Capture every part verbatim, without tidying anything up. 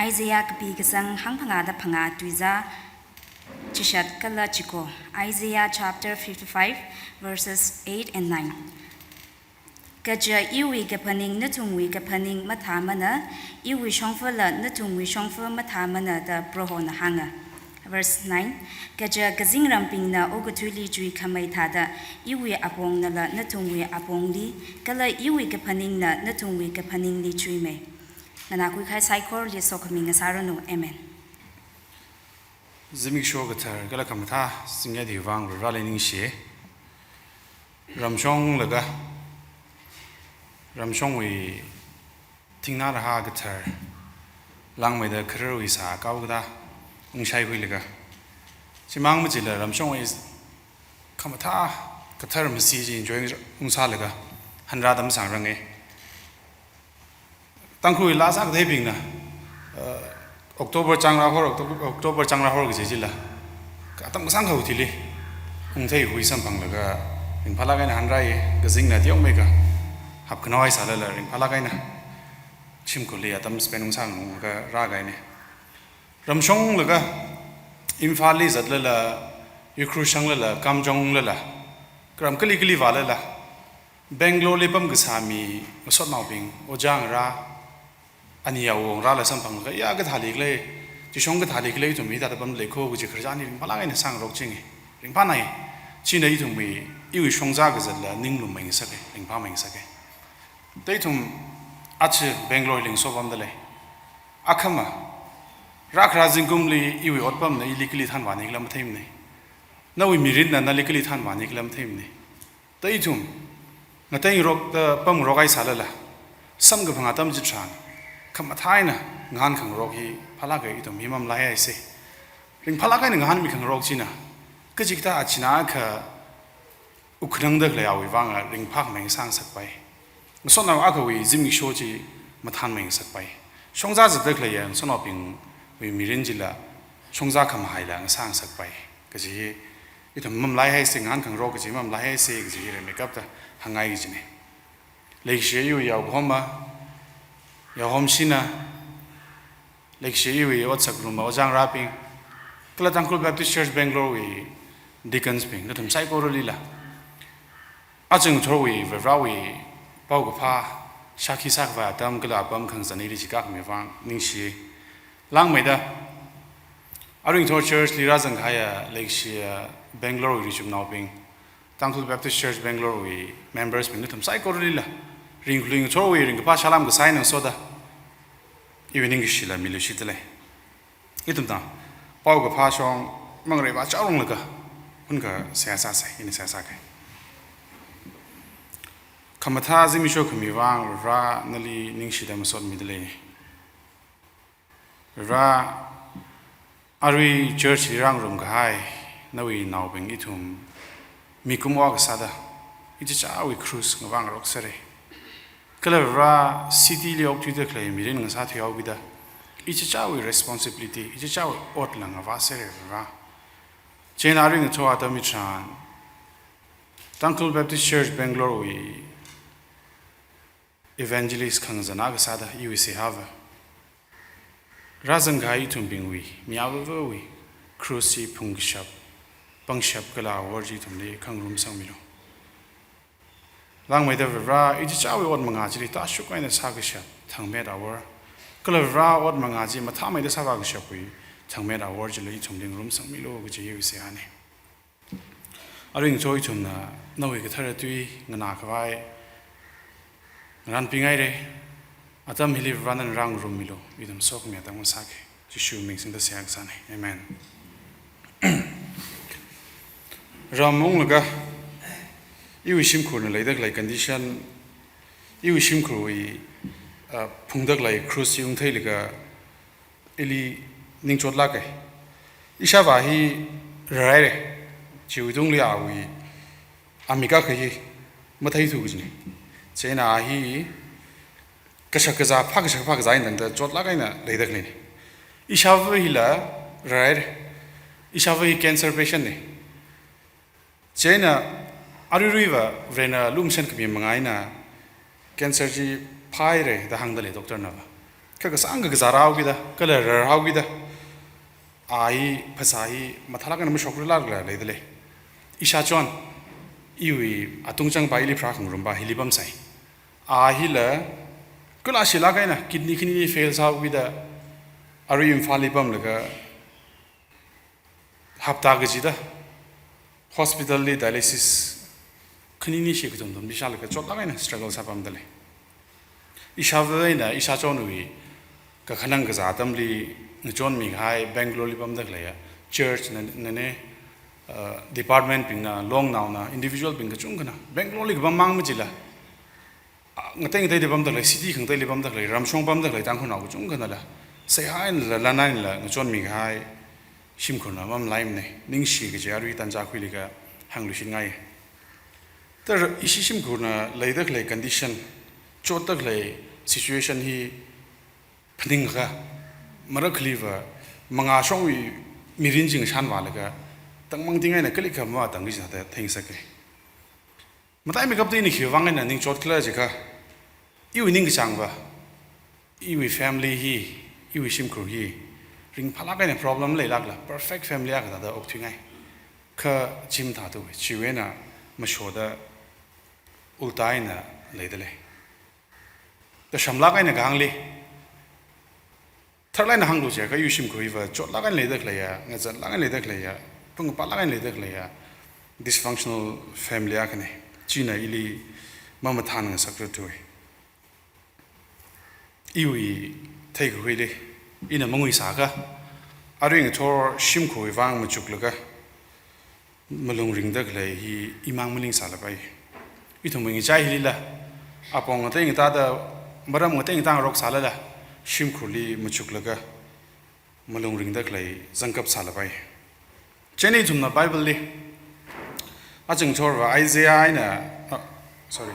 Isaiah kapi kasang hangphangā da phangā tuizā chishat kala chiko. Isaiah chapter fifty-five, verses eight and nine. Kaja iwui kaphaning nathumwui kaphaning mathāmana, iwui shongfala nathumwui shongfa mathāmana da Prohona hānga. Verse nine. Kaja kazingrambingna okathuili chuikhamei thāda, iwui apongnala nathumwui apongli, kala iwui kaphaningna nathumwui kaphaningli chuimei. Nganākhuikahai saikorali sokhami ngasāranu. Amen. Zimiksho kathar kala khamathā singyadi vang Vareli ningshi. Ramshonglaga, ramshongwui thingnā rahā kathar, langmeida khararwui sākao kathā ungshai huilaga, chimang machila ramshongwui khamathā kathar masi chi enjoy ungsālaga, hanra atam sāngranga. Tangkhul laa sākatheibingna, uh, October changrahor, October, October changrahor kaji chila, atam kasāng khaothili ungthei hui samphanglaga, ringphālāk eina hanrai, kazingna tiongmeikha hapkhanao sālala, ringphālāk eina shimkhurli atam spend ungsāngarumlaga rākahaina. Ramshonglaga, Imphalli zatlala, Ukhrul shanglala, Kamjonglala, karam kali kali vālala, Bangaloreli pamkasā mi masotnaobing, ojā ngarā, ani awungrāla samphanglaga, ya kathāli khalei, chishong kathāli khalei ithum hithāda pamlei kho kaji khararchan hi ringphālāk eina sāngarokchinga. Ringphānai. China ithumwui, iwui shongza kazatla ninglum maingasaka, ringphāmeingasaka. Thāda ithum aja Bangalore lingso pamdalei. Akhama, rākhara zingkumli iwui otpamna ili kali thanvāni khala matheimana. Nawui mirinna nali kali thanvāni khala matheimana. Thāda ithum, ngateirokta pamngarok haisālala, samkaphang atam chitharan, khamathā eina ngahānkhangarok hi phālāka, ithum hi mamalaihaisa. Ringphālāk eina ngahānmikhangarok china, kachikathā achina kha uknangda khalei awui vang ringphāmei sāngasakpai. Ngasotnao akhawui zimiksho chi mathānmei ngasakpai. Shongza zatda khalei ngasotnaobingwui mirin chila shongza khamahaila ngasāngasakpai. Kaji hi ithum mamalaihaisa, ngahānkhangarok kaji mamalaihaisa kaji hi rimeikapta hāngngai kajina. Leikashi iwui yaokahoma, yaohomshina, leikashi iwui otsak ngarumma ojā ngarābing, kala Tangkhul Baptist Church Bangalore wui deacons bing, nathum saikoralila, aja ngathorwui Varivarāwui paokaphā shākhi sākhavai atam kala apam khangazan ili chikat khami vang ningshi. Langmeida, arui ngathor church li rāzangkahaiya leikashiya Bangalore wui richumnaobing, Tangkhul Baptist Church Bangalore wui members bing nathum saikoralila, ringkhalui ngathorwui ringkaphā salām kasā eina ngasoda, iwui ningkashila miluishitdalei. Ithumna paokaphā shong mangareiva chaoronglaga, hunakha seihā sāsa, ina seihā sāka. Khamathā zimiksho khami vang Varivarā nali ningshida masotmidalei. Varivarā, arui church li rāngarumkahai nawui naobing ithum mikumo akha sāda, ichichāwui cross ngavāngarok sera. Kala Varivarā, city li okthuida khalei mirin ngasāthuihaokida, ichichāwui responsibility, ichichāwui otla ngavā sera Varivarā. Chieina arui ngathor atam hitharan, Tangkhul Baptist Church Bangalore wui evangelist khangazan akha sāda iwui seihāva, rāzangkahai ithumbingwui, mi avāvawui cross chi phungkashap, pangshap kala awor chi ithumli khangarum sangmilu. Langmeida Varivarā, ichichāwui ot mangā chili tāshuk eina sākashap thangmet awor, kala Varivarā ot mangā chi mathāmeida sāvākashapwui thangmet awor chili ithumli ngarum sangmilu kaji iwui seihāna. Arui ngathor ithumna nawui kathara tui nganākhavai ngarānpingaira. Atam hili Varivarā nana rāngarummilu, ithum sokhami atam ngasāka. Jishu ming singda seihā kasāna. Amen. Ram unglaga, iwui shimkhurna leida khalei condition, iwui shimkhurwui, ah, phungda khalei cross chi ungtheilaga, ili ning chotlāka. Ishāvā hi rarhaira, chiwui tungli awui amik akha hi matheithu kajina. Chieina a hi kashak kazā, phākashak phākazā eina tangda chotlāk eina leida khaleina. Ishāvā hila rarhaira. Ishāvā hi cancer patient na. Chieina aruiruiva Varena lumashan khami manga eina cancer chi phāhaira da hāngdalei doctor nava. Kha kasāngkha kazārhaokida, kala rarhaokida, a hi phasā hi mathālāk eina mashokralākla leidalei. Ishāchon, iwui atungchangpa ili pharākhangarumpa hili pamsai. A hila, kala shilāk eina kidney khani fail sāhaokida, arui Imphalli pamlaga, hapta kachida hospitalli dialysis khani nishi kathum thum pishālaga chotlāk eina struggle sāpamdalei. Ishāva eina ishāchonwui kakhanang kazā atamli ngachonmikahai Bangaloreli pamdakhaleiya church na, nane, uh, departmentbingna, longnaona, individualbing kachungkhana Bangaloreli kapam mang machila, ah, ngatei ngateida pamdakhalei, city khangateili pamdakhalei, ramshong pamdakhalei Tangkhulnao kachungkhanala, seihā einala, lan einala ngachonmikahai shimkhurna mamalaimane, ningshi kaji arui tanzā khuilaga hāngluishitngai. Tara ishi shimkhurna leidakhalei condition, chotdakhalei situation hi phaningakha, marakhaliva mangāshongwui mirin chi ngashanvālaga, tangmangting eina kalikha matāng kaji thāda theingasaka. Mataimeikapta ina khiwui vang eina ningchot khala jiakha, iwui ningkachāngva, iwui family hi, iwui shimkhur hi, ringphālāk eina problem leilākla, perfect family akha thāda okthuingai. Kha chi mathāthuwa, chiwui eina mashoda ulta eina leidalei. Kashamlāk eina kahāngli, tharlāk eina hānglu jiakha iwui shimkhur hiva chotlāk eina leidakhaleiya, ngazanlāk eina leidakhaleiya, pungpālāk eina leidakhaleiya, dysfunctional family akhane. China ili mamathān ngasakrarthuwa. Iwui theikakhuili, ina mangui sāakha, arui ngathor shimkhurwui vang machuklaga, malung ringdakhalei hi imang maning sālapai. Ithumwui ngachai hilila, apong ngatei ngatāda, maram ngatei ngatā ngarok sālala, shimkhurli machuklaga, malung ringdakhalei zangkap sālapai. Chieina ithumna Bibleli, achangchorva Isaiah eina, ah, sorry,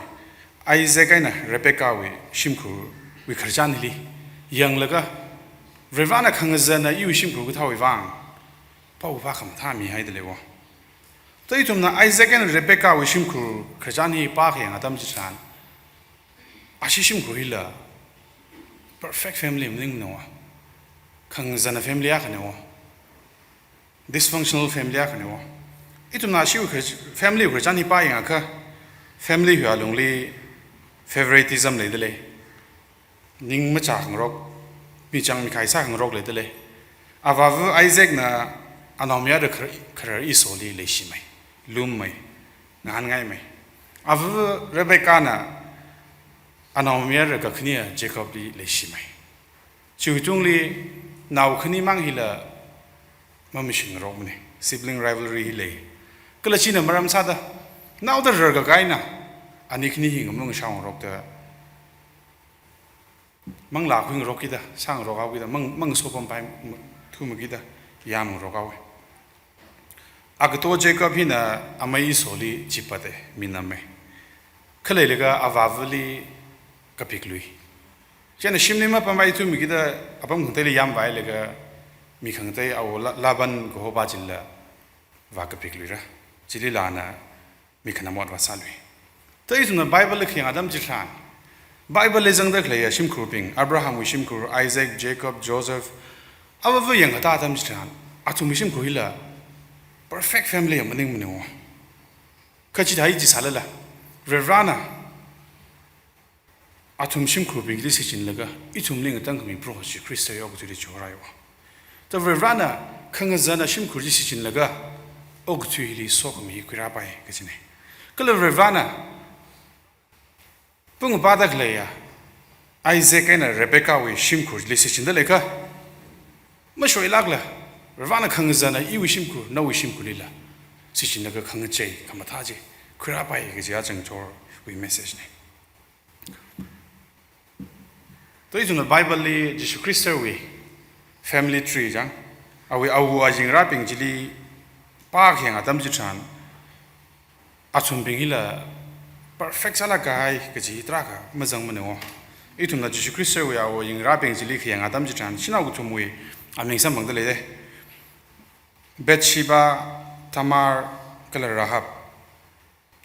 Isaac eina Rebecca wui shimkhurwui khararchan hili yanglaga, Varivarana khangazana iwui shimkhur kathāwui vang, paokaphā khamathā mihaidalei wo. Kha ithumna Isaac eina Rebecca wui shimkhur khararchan hi pākhayang atam chitharan, ashi shimkhur hila perfect family maningmana wo. Khangazana family akhane wo. Dysfunctional family akhane wo. Ithumna ashiwui khar-, family wui khararchan hi pāyangakha, family hiwui alungli favoritism leidalei. Ning machākhangarok, michang mikhai sākhangarok leidalei. Avāva Isaacna anaomayara khar-, kharar Esauli leishimei, lummei, ngahānngaimei. Avāva Rebeccana anaomayara kakhane Jacobli leishimei. Chiwui tungli nao khani mang hila mamashi ngarokmane, sibling rivalry hi lei. Kala china maram sāda, naoda rarkaka eina, ani khani hi ngamung shao ngarokda, manglā khuingarokkida, sāngarokhaokida, mang, mang sopampaithu makida, yamngarokhaowa. Agato Jacob hina amei Esauli chipate, minamme. Khaleilaga avāvali kapiklui. Chieina shimli mapampaithu makida, apam khangateili yamvāhailaga, mi khangatei awo La-, Laban kahopa chilila vākapikluira. Chilila ana mi khanamot vāsālui. Kha ithumna Bibleli khayang atam chitharan, Bibleli zangda khaleiya shimkhurbing, Abrahamwui shimkhur, Isaac, Jacob, Joseph, avāva yangkatā atam chitharan, athumwui shimkhur hila perfect family maningmana wo. Kha chithāda chi sālala, Varivarana athum shimkhurbingli shichinlaga, ithumli ngatangkhami Proho Jesu Khrista okathuili chihorāya wo. Kha Varivarana khangazana shimkhurli shichinlaga, okathui hili sokhami khuirāpai kajine. Kala Varivarana pungpāda khaleiya Isaac eina Rebeccawui shimkhurli shichinda leiakha, mashoilākla, Varivarana khangazana iwui shimkhur, nawui shimkhurlila shichinlaga khangachei khamathā chi khuirāpai kaji achangchorwui message ne. Kha ithumna Bibleli Jesu Khristawui family tree chang, awui awo azingrabing chili pākhayang atam chitharan, athumbing hila perfect sālāk kahai kaji tarākha mazangmana wo. Ithumna Jesu Khristawui awo azingrabing chili khayang atam chitharan, shanao kathumwui aming samphangda leide. Bathsheba, Tamar, kala Rahab.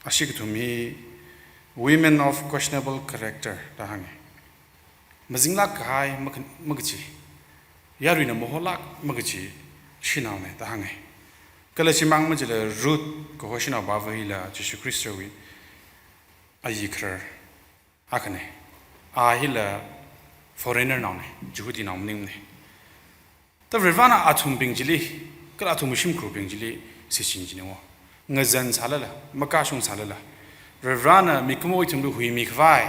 Ashi kathum hi women of questionable character da hānge. mazinglāk kahai maka-, makachi, yaruina maholāk makachi shanaona da hānga. Kala chimang machila Ruth kaho shanaova hila Jishu Khristawui ayi kharar akhana. A hila foreigner naona, Jihudinao maningmana. Ta Varivarana athumbing chili, kala athumwui shimkhurbing chili shichin china wo. Ngazan sālala, makashung sālala, Varivarana mikumo ithumli huimi khavai,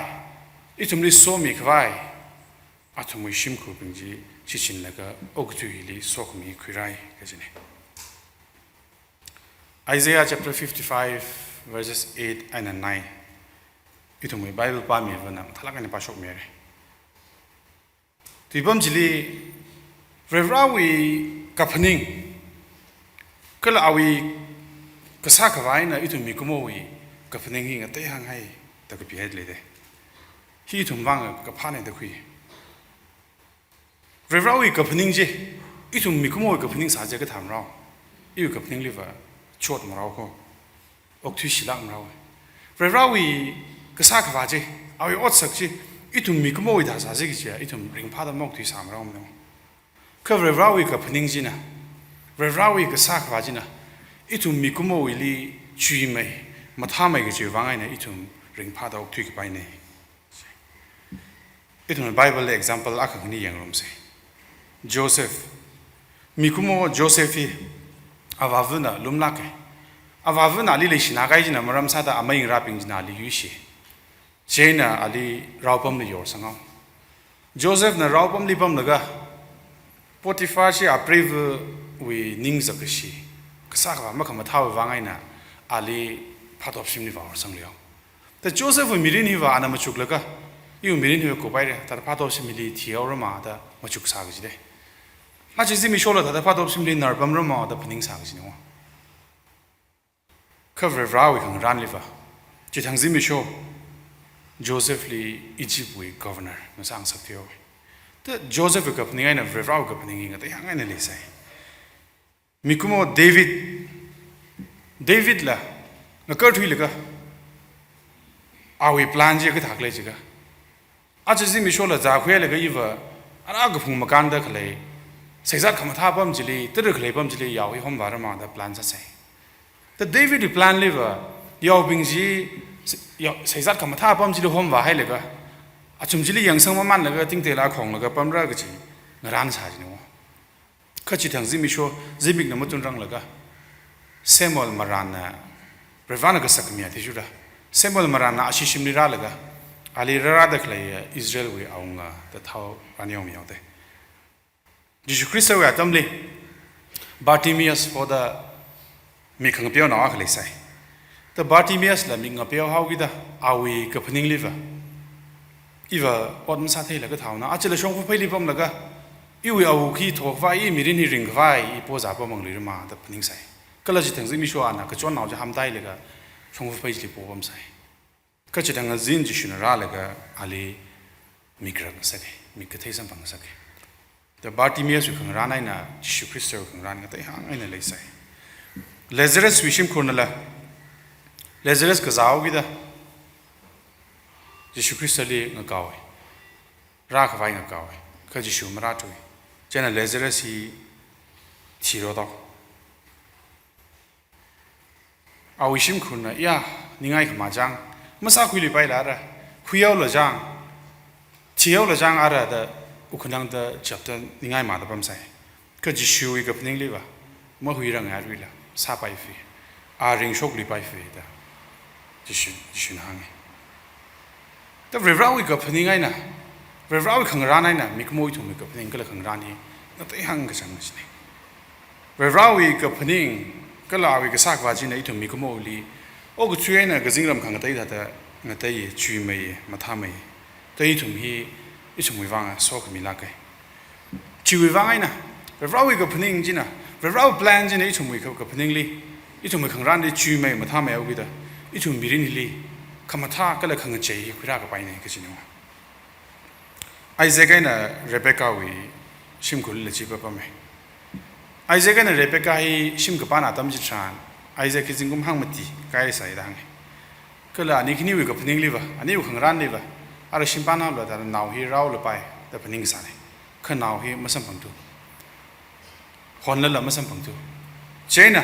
ithumli somi khavai, athumwui shimkhurbing chi shichinlaga okathuili sokhami khuirai kajina. Isaiah chapter fifty-five, verses eight and nine. Ithumwui Bible pāmivana mathālāk eina pāshokmira. Tuipam chili, Varivarawui kaphaning, kala awui kasā khavai eina ithum mikumowui kaphaning hi ngatei hānghai da kapi haida leida. Hi ithum vang kaphāna da khui. Varivarawui kaphaning chi, ithum mikumowui kaphaning sā chi kathā marao. Iwui kaphaningliva chotmarao ko. Okthui shilāk marao. Varivarawui kasā khavā chi, awui otsak chi, ithum mikumowui thāda sāsi kaji, ithum ringphāda maokthui sāmaraomana. Kha Varivarawui kaphaning china, Varivarawui kasā khavā china, ithum mikumowuili chuimei, mathāmei kajiwui vang eina ithum ringphāda okthui kapaina. Ithumna Bible example akha khani yangrumsa. Joseph. Mikumo Joseph hi avāvana lumlāka. Avāvana ali leishina kahai china maram sāda amei ngarābing china ali yuishi. Chieina ali raopamli yorsanghaowa. Josephna raopamli pamlaga Potiphar chi apreivawui ning zakkashi, kasā khavā makhamathāwui vang eina ali phatop shimli vāhorsangluihaowa. Ta Josephwui mirin hiva ana machuklaga, iwui mirin hiva kup haira, thāda phatop shimli thihaorama da machuksā kajida. Aja zimikshola thāda phatop shimli narpamrama da phaningsā kajina. Kha Varivarawui khangarānliva, chithang zimiksho Josephli Egyptwui governor na sāngasaktheihaowa. Ta Josephwui kaphaning eina Varivarawui kaphaning hi ngatei hāng eina leisai. Mikumo David, Davidla ngakarthuilaga awui plan chi kathā khalei jiakha, aja zimikshola zākhuilaga iva ara kaphung makānda khalei, seizat khamathā apam chili, tara khalei apam chili yao hi homvārama da plan sāsai. Ta Davidwui planliva, yaobing chi, se-, yao, seizat khamathā apam chili homvāhailaga, athum chili yangsang mamanlaga tingteila khonglaga pamra kaji ngarān sā kajina. Kha chithang zimiksho, zimikna matunranglaga, Samuel marānna, Varivarana kasak khami athishurda, Samuel marānna ashi shimli rālaga, ali rārāda khalei Israelwui awunga da thao rāneo mihaoda. Jishu Khristawui atamli, Bartimaeus hoda mik khangapeonao akha leisai. Ta Bartimaeusla mik ngapeohaokida awui kaphaningliva, iva ot masātheila kathāhaona, achila shongfa pheili pamlaga, iwui awuk hi thokhavai, i mirin hi ringkhavai, i po zāpamangluirama da phaningsai. Kala chithang zimiksho ana kachonnao chi hamtailaga shongfa phei chili popamsai. Kha chithang azin Jishuna rālaga ali mik rakngasaka, mik kathei samphangngasaka. Ta Bartimaeuswui khangarān eina Jishu Khristawui khangarān ngatei hāng eina leisai. Lazaruswui shimkhurnala, Lazarus kazāhaokida Jishu Khristali ngakaowa. Rākhavai ngakaowa. Kha Jishu marāthuwa. Chieina Lazarus hi thirothao. Awui shimkhurna, ya, ningai khamachang, masākhuiluipaila ara, khuihaola chang, thihaola chang ara da, wukkhanangda chapter ningai mada pamsai. Kha Jishuwui kaphaningliva, mahuiranga aruila, sāpaifei, a ringshokluipaifei da, Jishu, Jishuna hānga. Ta Varivarawui kaphaning eina, Varivarawui khangarān eina, mikumo ithumwui kaphaning kala khangarān hi, ngatei hāng kachang kachina. Varivarawui kaphaning, kala awui kasā khavā china ithum mikumoli, okathui eina kazingram khangatei thāda, ngatei, chuimei, mathāmei. Ta ithum hi, ithumwui vang sokhamilāka. Chiwui vang eina, Varivarawui kaphaning china, Varivarawui plan china ithumwui ka-, kaphaningli, ithumwui khangarānli chuimei mathāmeihaokida, ithum mirinli, khamathā kala khangachei hi khuirākapaina kajina. Isaac eina Rebecca wui shimkhurlila chi papama. Isaac eina Rebecca hi shim kapāna atam chitharan, Isaac hi zingkum hangmati kaisai da hānga. Kala ani khaniwui kaphaningliva, aniwui khangarānliva, Ara shimpānnaola thāda nao hi rālapai da phaning kasāna. Kha nao hi masamphangthu. Honlala masamphangthu. Chieina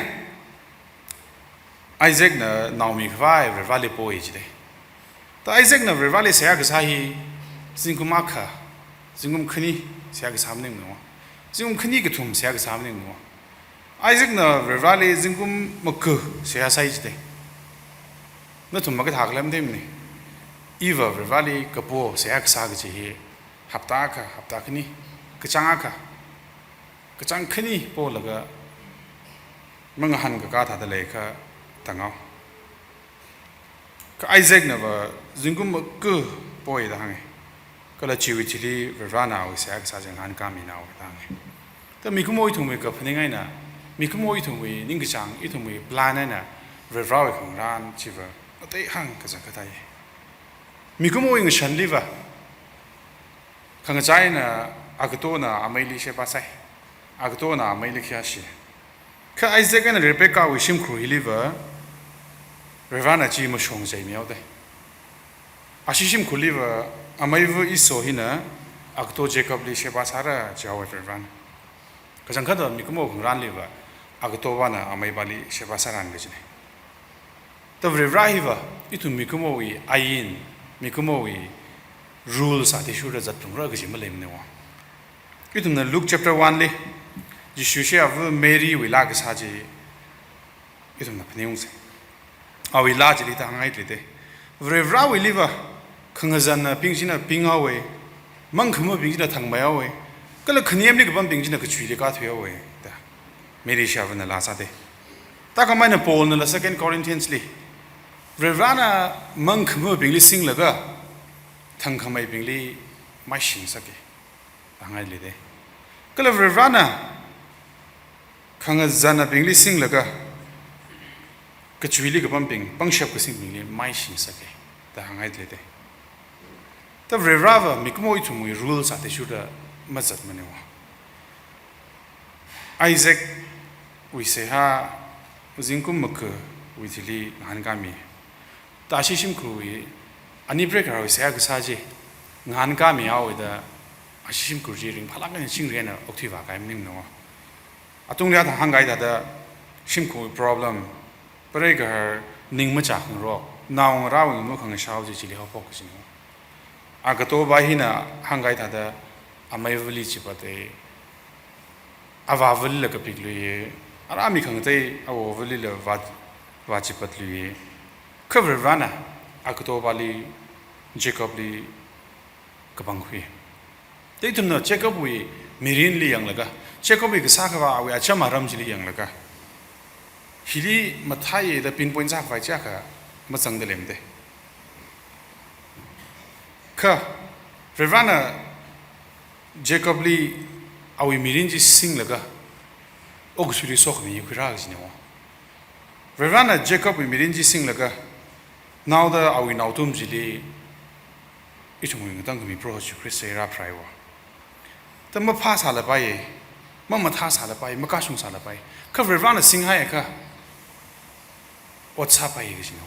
Isaacna nao mikhavai Varivarali poi jida. Ta Isaacna Varivarali seihā kasā hi zingkum akha, zingkum khani seihā kasā maningmana. Zingkum khani kathum seihā kasā maningmana. Isaacna Varivarali zingkum maga seihā sāi jida. Nathum makathā khala matheimana. Iva Varivarali kapo seihā kasā kaji hi hapta akha, hapta khani, kachāng akha, kachāng khani polaga mangahānkakā thāda leikha tāngao. Kha Isaacnava zingkum maga poi da hānga. Kala chiwui thili Varivarana awui seihā kasā chi ngahānkāmina da hānga. Ta mikumo ithumwui kaphaning eina, mikumo ithumwui ningkachāng, ithumwui plan eina Varivarawui khangarān chiva ateihāng kazang kathāi. Mikumowui ngashanliva, khangachā eina agatona ameili sheba sāi. Agatona ameili khayāshi. Kha Isaac eina Rebecca wui shimkhur hiliva Varivarana chi mashong chai mihaoda. Ashi shimkhurliva ameiva Esau hina agato Jacobli sheba sāra jihaowa Varivarana. Kachangkhatta mikumo khangarānliva agatovana ameivali sheba sāran kajina. Ta Varivara hiva ithum mikumowui ain, mikumowui rules athishurda zatphalungra kaji maleimana. Ithumna Luke chapter one li Jishu shiyava Marywui laa kasā chi ithumna phaningungsa. Awui laa chili thāda hānghai lida. Varivarawuiliva khangazanbing china pinghaowa, mangkhamabing china thangmeihaowa, kala khanemli kapambing china kachuili kathuihaowa da Mary shiyavana laa sāda. Thākhamei eina Paulnala Second Corinthians li, Varivarana mangkhamabingli singlaga thangkhameibingli maishingasaka da hānghai lida. Kala Varivarana khangazanbingli singlaga kachuili kapambing, pangshap kasingbingli maishingasaka da hānghai lida. Ta Varivarava mikumo ithumwui rules athishurda mazatmana. Isaac wui seihā zingkum magawui thili ngahānkāmi. Ta ashi shimkhurwui, ani prekharawui seihā kasā chi ngahānkāmihaowa da ashi shimkhur chi ringphālāk eina chingri eina okthuivākahai maningmana. Atungli thāda hāngkahai thāda shimkhurwui problem, preigahar, ning machākhangarok, naongarāwui ngamukhangashan chi chili haophok kajina. Agatopa hina hāngkahai thāda ameivali chipata, avāvalila kapikluiya, ara mi khangatei awovalila vā, vāchipatluiya. Kha Varivarana agatopali, Jacobli kapangkhui. Ta ithumna Jacobwui mirinli yanglaga, Jacobwui kasā khavā awui acham aram chili yanglaga, hili mathāiya da pinpoint sākhavai chiyākha mazangda leimada. Kha Varivarana Jacobli awui mirin chi singlaga okathuili sokhami khuira kajina. Varivarana Jacobwui mirin chi singlaga naoda awui naothum chili ithumwui ngatangkhami Proho Jishu Khrista rāpharaihaowa. Ta maphāsālapai, mamathāsālapai, makashungsālapai. Kha Varivarana singhaiakha ot sāpai kajina.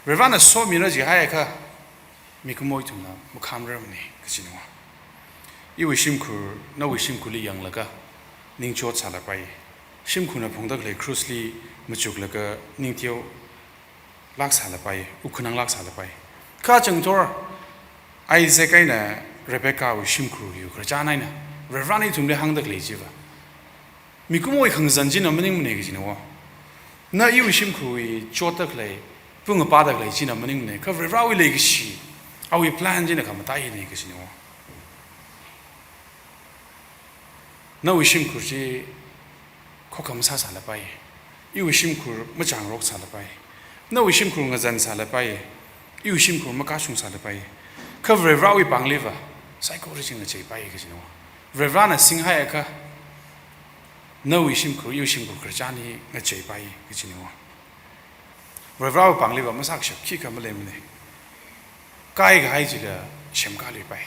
Varivarana somira jihaiakha mikumo ithumna makhamrarmana kajina. Iwui shimkhur, nawui shimkhurli yanglaga ningchotsālapai. Shimkhurna phungda khalei krushli machuklaga ningteolāksālapai, wukkhananglāksālapai. Kha changthor Isaac eina Rebecca wui shimkhur hiwui khararchan eina Varivarana ithumli hāngda khalei chiva, mikumowui khangazan china maningmana kajina. Na iwui shimkhurwui chotda khalei, pungapāda khalei china maningmana, kha Varivarawui leikashi, awui plan china khamataiya kajina. Nawui shimkhur chi khokkha masāsālapai. Iwui shimkhur machāngaroksālapai. Nawui shimkhur ngazansālapai. Iwui shimkhur makashungsālapai. Kha Varivarawui pāngliva saikora chi ngacheipai kajina. Varivarana singhaiakha nawui shimkhur, iwui shimkhur khararchan hi ngacheipai kajina. Varivarawui pāngliva masākashap khikha maleimana. Kaikahai chila semkāluipai.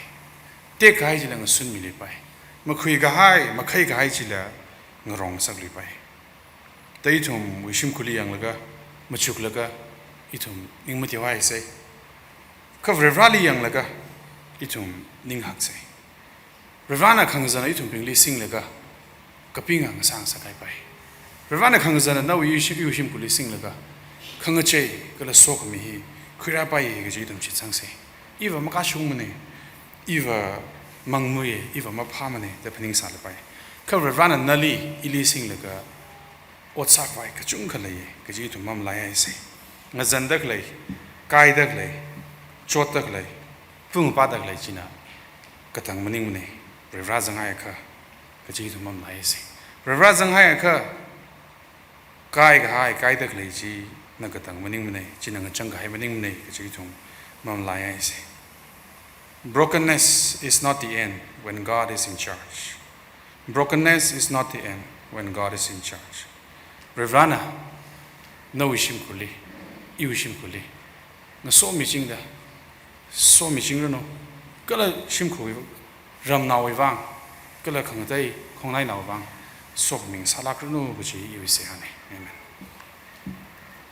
Tekkahai chila ngasunmiluipai. Makhuikahai, makheikahai chila ngarongngasakluipai. Ta ithumwui shimkhurli yanglaga, machuklaga, ithum ning mateohaisa. Kha Varivarali yanglaga ithum ning haksei. Varivarana khangazana ithumbingli singlaga kapinga ngasā ngasā kahaipai. Varivarana khangazana nawui ishi-, iwui shimkhurli singlaga khangachei kala sokhami hi khuirāpai kaji ithum shitsangsei. Iva makashungmane, iva mangmuiye, iva maphāmane da phaningsālapai. Kha Varivarana nali, ili singlaga ot sākhavai kachungkha leiye kaji ithum mamalaihaisei. Ngazanda khalei, kaida khalei, chotda khalei, pung pāda khalei china katang maningmane, Varivara zanghaiakha kaji ithum mamalaihaisei. Varivara zanghaiakha kaikahai, kaida khalei china katang maningmane, china ngachang kahai maningmane kaji ithum mamalaihaisei. Brokenness is not the end when God is in charge. Brokenness is not the end when God is in charge. Varivarana nawui shimkhurli, iwui shimkhurli ngasomichingda, somiching ranu, kala shimkhurwui ramnaowui vang, kala khangatei khongnainaowui vang sokhami ngasālāk ranu kaji iwui seihāne. Amen.